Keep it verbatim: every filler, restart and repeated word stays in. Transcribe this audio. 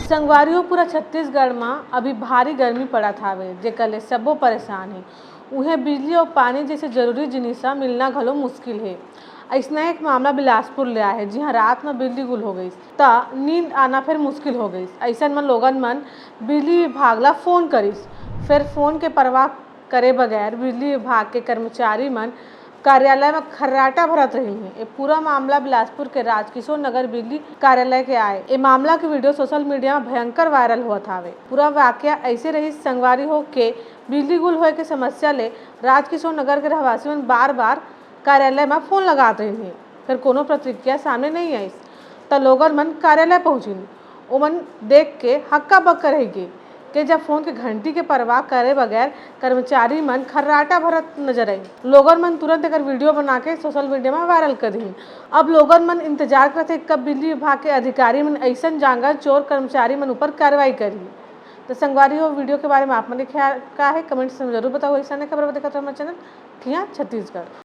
संगवारी हो, पूरा छत्तीसगढ़ म अभी भारी गर्मी पड़त हावे, जेकर ले सबो परेशान हे। उहें बिजली अउ पानी जइसे जरूरी जिनिस ह मिलना घलो मुश्किल हे। अइसना एक मामला बिलासपुर ले आए हे, जिहां रात म बिजली गुल हो गइस, त नींद आना फेर मुश्किल हो गइस। अइसन म लोगन मन बिजली विभाग ला फोन करिस, फेर फोन के परवाह करे बगैर बिजली विभाग के कर्मचारी मन कार्यालय म खर्राटा भरत रहिन हे। ए पूरा मामला बिलासपुर के राजकिशोर नगर बिजली कार्यालय के आए। ए मामला के वीडियो सोशल मीडिया म भयंकर वायरल होवत हावे। पूरा वाकया अइसे रहिस, संगवारी हो, के बिजली गुल होए के समस्या ले राजकिशोर नगर के रहवासी मन बार-बार कार्यालय म फोन लगात रहिन हे, फेर कोनो प्रतिक्रिया सामने नइ आइस, त लोगन मन कार्यालय पहुंचिन। ओमन देख के हक्का बक्का रहि गे के जब फोन के घंटी के परवाह करे बगैर कर्मचारी मन खर्राटा भरत नजर आइन। लोगन मन तुरंत एकर वीडियो बना के सोशल मीडिया म वायरल कर दिहिन। अब लोगन मन इंतजार करथे, कब बिजली विभाग के अधिकारी मन अइसन जांगर चोर कर्मचारी मन ऊपर कार्रवाई करही। त संगवारी हो, वीडियो के बारे म आप मन के ख्याल का हे, कमेंट्स म जरूर बताओ। अइसने खबर बर देखत रहो हमर चैनल खिया छत्तीसगढ़।